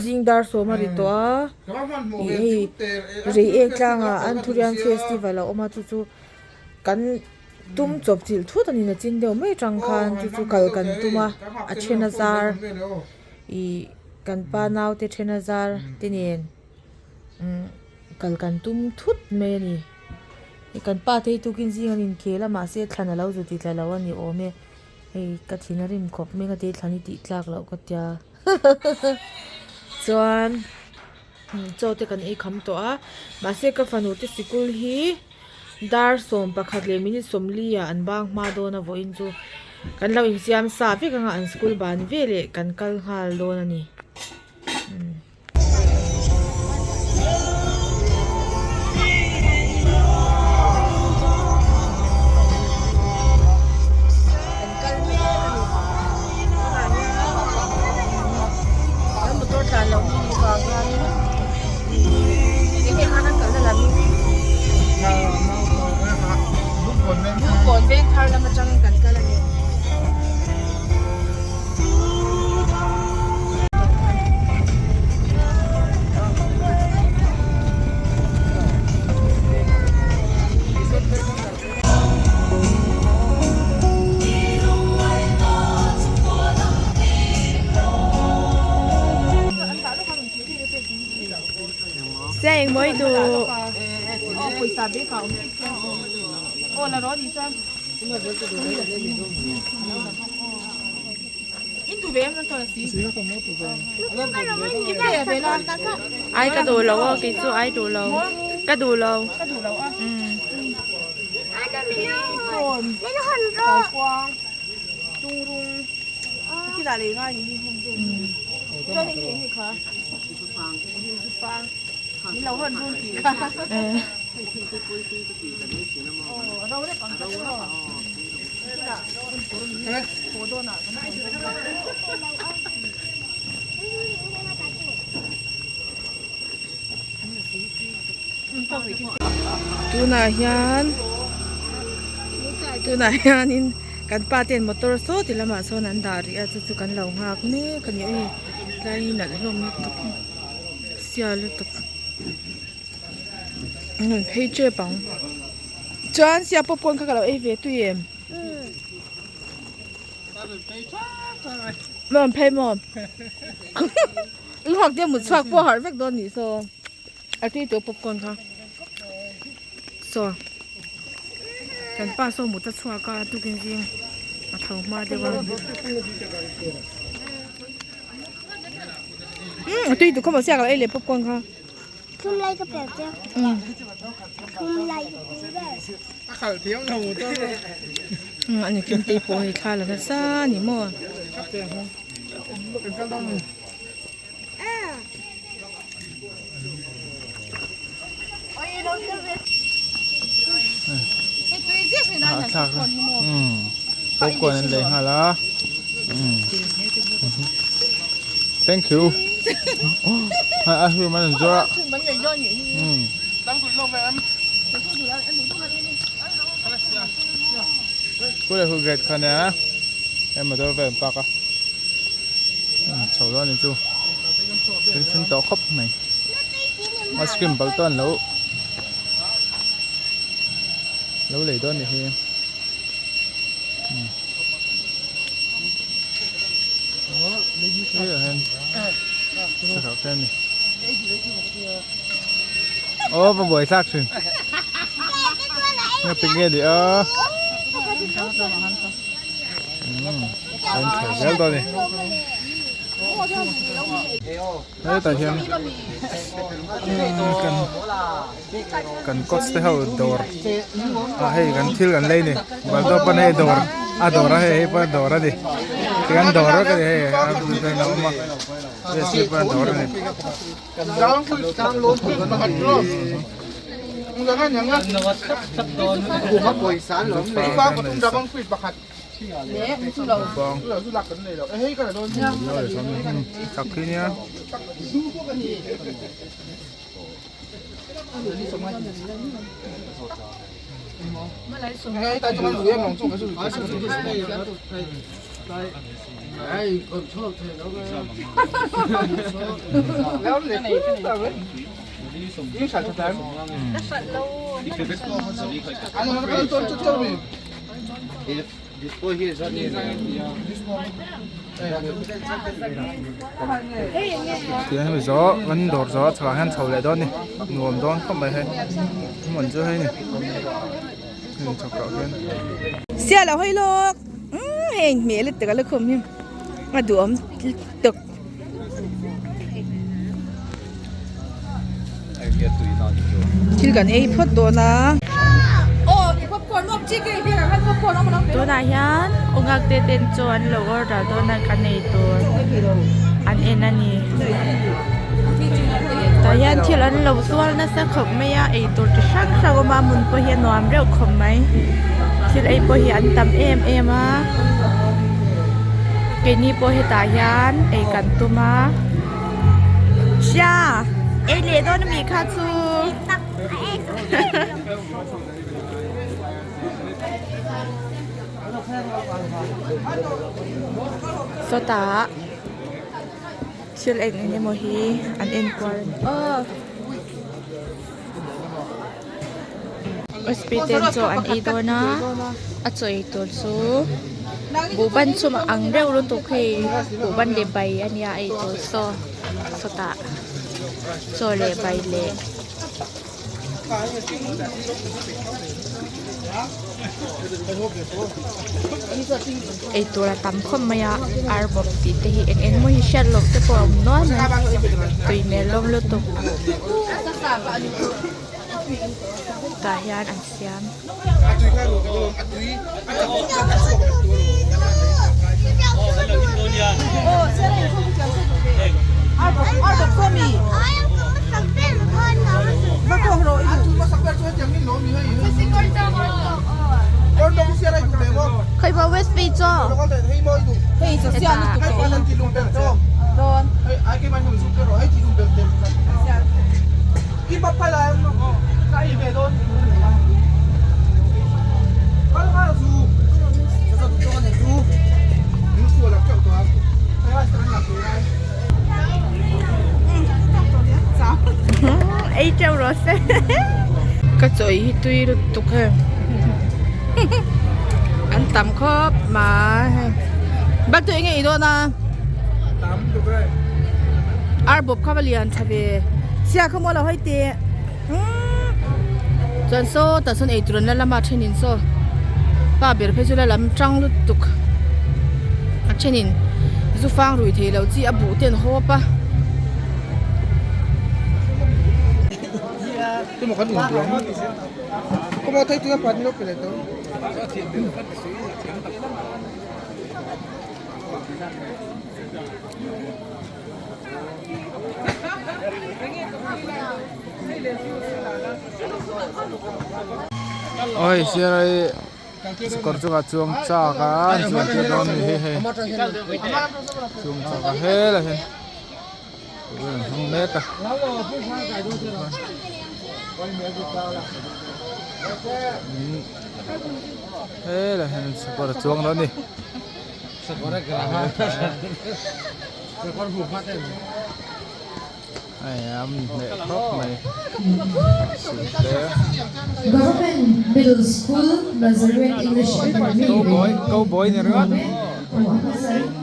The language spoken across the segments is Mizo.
Zing dar sawm a ri tawh a ih hei reiek tlangah Anthurium festival a awm a chu chu kan tum chawp chilh thut a ni na chin deuh mai atang khan chu chu kal kan tum a a then a zar ih kan pa naute then a zar te nen umm kal kan tum thut mai a ni kan pa te hi tukin zing an inkhel a mahse thlan a lo zu ti tla lo a ni awm e hei ka thin a rim khawp mai ka ti thlan hi tih tlak loh ka tia chuan chaw te kan ei kham tawh a mahse ka fanu te sikul hi dar 11 leh minute 40 ah an bang hma dawn a vawiin chu kan lo insiam sa vek anga an school ban veleh kan kal nghal dawn a ni. Kan kal mek a ni. Tunah hian kan motor tlan loh hi nih vang hianin ih enge kha kan kalna lam Bukkawn Vengthar lam atangin kan kal a ni. Seng mawi duh. Ai ka duh lo aw kei chu ai duh lo ka duh lo Tunah hian tunah hianin kan pa ten motor saw ti lamah sawn an dah rih a chu chu kan lo nghak mek a ni a hei tlai hi nalh hlawm lutuk sial lutuk an rawn phei tep ang chuan sia popcorn kha ka lo ei ve tui em. Rawn phei maw? Luak te mut chhuak pawh harh vek dawn nih saw. A tui tawh popcorn kha. Saw. Kan pa saw mut a chhuak a tukin zing a tho hma deuh a. Um a tui tawh khawp a siak lo ei leh popcorn kha. Thum lai ka pel che. Thum lai ka pel ber. A khalh thiam lo mu tawp a. Ani kim te pawh hei thla la nasa a ni maw. Popcorn an lei nghal a. Thank you. A hru man an zawr a. Kule hu gate kha nia he motor vel an park a chho dawn ni chu tui thleng tawh khawp mai ice cream bal te an lo lo lei dawn ni hi. Ô va buai thlak thin nga tinge ni a an chho zel dawn ni hetah hian kan kan coach te ho dawr ah hei kan thil kan lei ni baldo pawn hei dawr a dawr a hei hei pawh a dawr a ni tihian dawr vek a ni hei a awm a hei pawh a dawr a ni. Chak khi nia. Tiang hemi zawh kan dawr zawh a chhakah hian chho leh dawn a ni nuam dawn khawp mai hei hmun chu hei ni hemi chhakah hian. Sial a hawi lawk umm hei hmel a taka lukhum hi a duhawm tawk. Thil kan ei phawt dawn a. Tunah hian Ungak te ten chaw an lo order dawn a kan ei tur an en a ni. Tah hian thil an lo zuar nasa khawp mai a ei tur chi hrang hrang a awm a hmun pawh hi a nuam reuh khawp mai. Thil ei pawh hi an tam em em a keini pawh hetah hian ei kan tum a hria ei leh dawn ami kha chu sawtah thil eng eng emaw hi an enkual a ni aw. Sp ten chaw an ei dawn a a chaw ei tur chu buhban chhum a ang reuh lutuk hei buhban leh bai a nia a ei tur saw sawtah chaw leh bai leh ei tur a tam khawp mai a arbawp tih te hi eng eng maw hi hriat loh te pawh a awm nual mai tui hmel hlawm lutuk. Tah hian an siam. Ei teuh rawh se ka chaw hi tui lutuk hei an tam khawp mai hei bak chu enge i dawn a ar bawp kha va lian tha ve chhia kha maw lo hawi teh chuan saw tah sawn eitur an la lam a thenin saw pa ber phei chu la lam tang lutuk a thenin zu fang rui thei lo chi a buh te an hawp a. Oi siarai kawr chungah chuang chak a an chuan tir dawn a ni hei hei chuang chak a helai hian an hmang mek a. Helai hian sakawr a chuang dawn a ni. Government Middle School Nazareth English Academy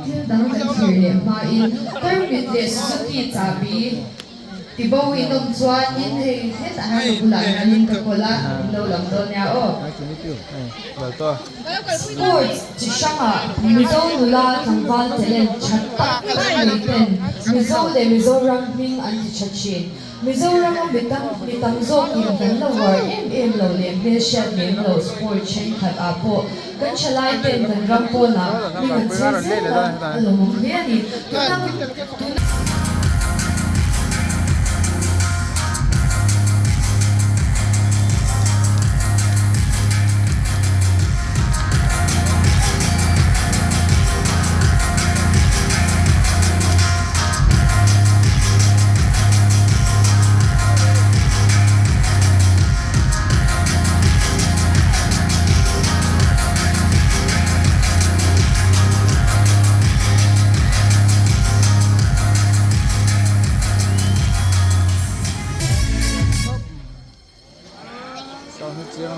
Thil dang kan thlir leh hmain Tarmit leh Suzuki chahbi Ti bo in awm chuanin hei hetah hian ka bulah hianin ka kawl a, in lo lam dawn nia aw. Sports chi hrangah Mizo nula tlangval talent tha tak tak nei ten Mizo leh Mizoram hming an ti tha thin. Mizorama mi tam mi tam zawkin kan la uar em em lo leh hmelhriat lem lo sport thenkhat ah pawh kan thalai ten kan ram pawnah hming an chher zel a, a lawmawm hle a ni. Tuna tuna.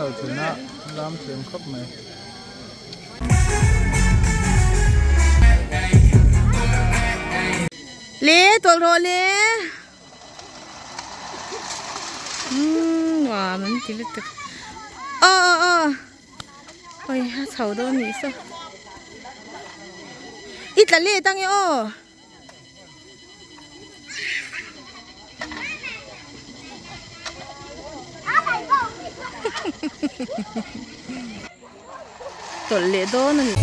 lo thin a lam thiam khawp mai. Le tawlh rawh le umm nuam an ti lutuk aw aw aw oi a chho dawn nih saw i tla let ange aw. Tawlh leh dawn a ni.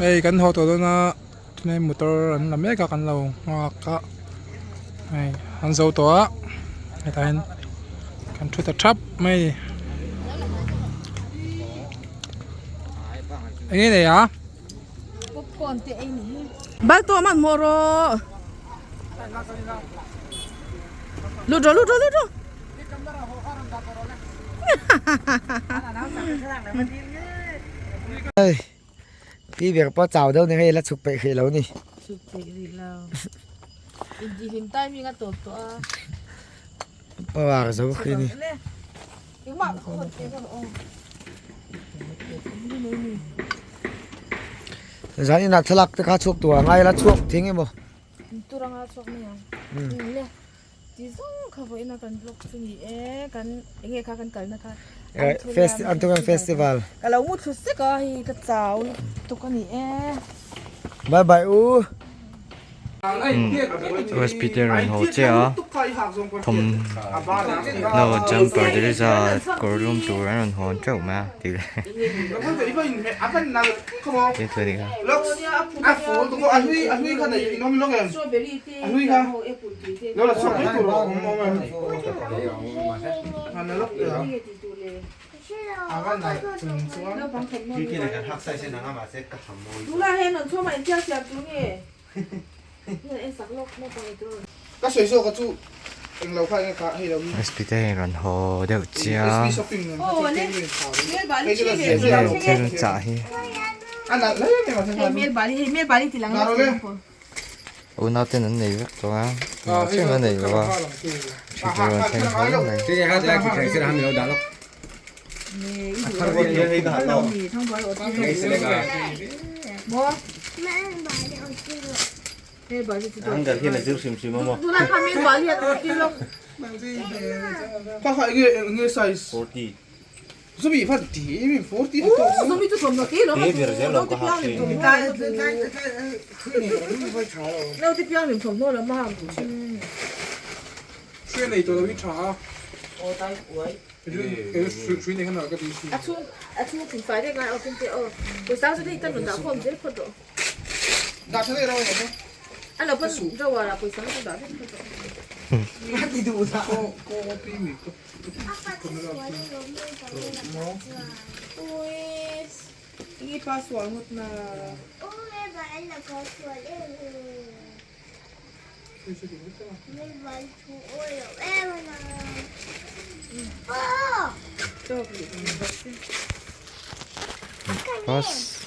Hei kan haw tawh dawn a tunah motor an la mek a kan lo nghak a hei an zo tawh a hetah hian kan thu ta thap mai a ni eng nge nei a. Popcorn te ei ni hi. Bal tawh man hmuh rawh. Lut rawh lut rawh lut rawh. Hei pi ber pawh chau deuh ni hei la chhuk peih hrih lo ni. Chhuk peih rih lo. Intihhlim timing a tawp tawh a. Power zo khi ni. Zan inah thlalak te kha chhuak tur a ngai la chhuak thing emaw. Turanga chhuak mai ang. Le ti zawng kha vawiin a kan vlog chu ni e kan enge kha kan kalna kha Anthurium Festival. Ka lo mu thlu sek a hei ka chau lutuk a ni e. Bye bye u. USB te rawn haw chiah a thawmhnaw jumper te chu zat kawr lum tur an rawn hawn teuh mai a tih leh thil a nih kha. SP te hian rawn haw deuh chiah a enge thil chah hi. Unau ten an nei vek tawh a engah chiah an nei lo a ṭhi tur an thleng hle mai. Bus.